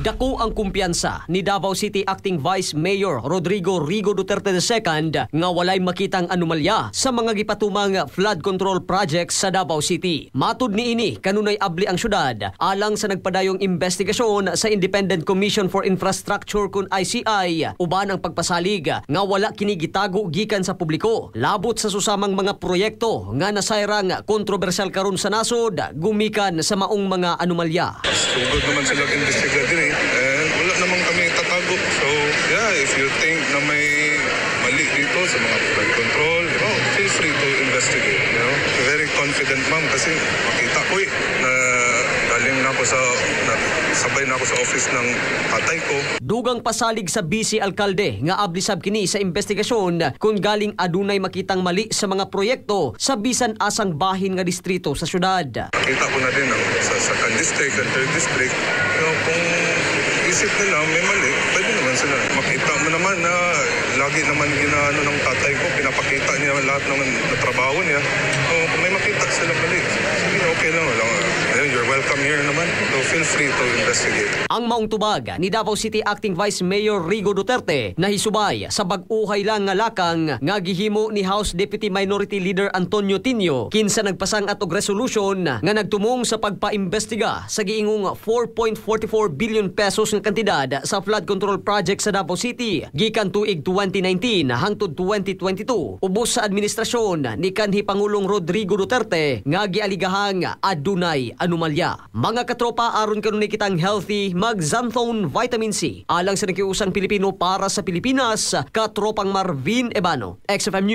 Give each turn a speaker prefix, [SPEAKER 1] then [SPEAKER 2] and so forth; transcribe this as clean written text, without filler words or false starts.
[SPEAKER 1] Dako ang kumpiyansa ni Davao City Acting Vice Mayor Rodrigo Rigo Duterte II nga walay makitang anomalya sa mga gipatumang flood control projects sa Davao City. Matud niini, kanunay abli ang syudad alang sa nagpadayong investigasyon sa Independent Commission for Infrastructure kun ICI uban ang pagpasalig nga wala kini gitago gikan sa publiko labot sa susamang mga proyekto nga nasayrang kontrobersyal karon sa nasod gumikan sa maong mga anomalya.
[SPEAKER 2] Sugod naman sila imbestiga diri and wala naman kami tatago. So, yeah, if you think na may mali dito sa mga flood control, feel free to investigate. Very confident, ma'am, kasi makita ko eh, na galing na ako sa, na, sabay na ako sa office ng tatay ko.
[SPEAKER 1] Dugang pasalig sa Vice Alkalde nga abli sab kini sa investigasyon kung galing adunay makitang mali sa mga proyekto sa bisan asang bahin nga distrito sa syudad.
[SPEAKER 2] Nakita ko na din ang, sa second district and third district. Kung isip nila may mali, pwede naman sila. Makita mo naman na lagi naman ginaano ng tatay ko, pinapakita niya lahat naman na trabaho niya. So, kung may makita sila mali, sige, okay lang. Wala, ayun, you're welcome here naman. So feel free to investigate.
[SPEAKER 1] Ang maong tubag ni Davao City Acting Vice Mayor Rigo Duterte nahisubay sa bag-uhay lang nga lakang nga gihimo ni House Deputy Minority Leader Antonio Tinio, kinsa nagpasang-at og resolution nga nagtumong sa pagpaimbestiga sa giingong 4.44 billion pesos nga kantidad sa flood control project sa Davao City gikan tuig 2019 hangtod 2022 ubos sa administrasyon ni kanhi Pangulong Rodrigo Duterte nga gialigahang adunay anomalya. Mga katropa, aron kanunay kitang healthy, mag-Xanthone Vitamin C. Alang sa Nakiusang Pilipino para sa Pilipinas, katropang Marvin Ebano, XFM News.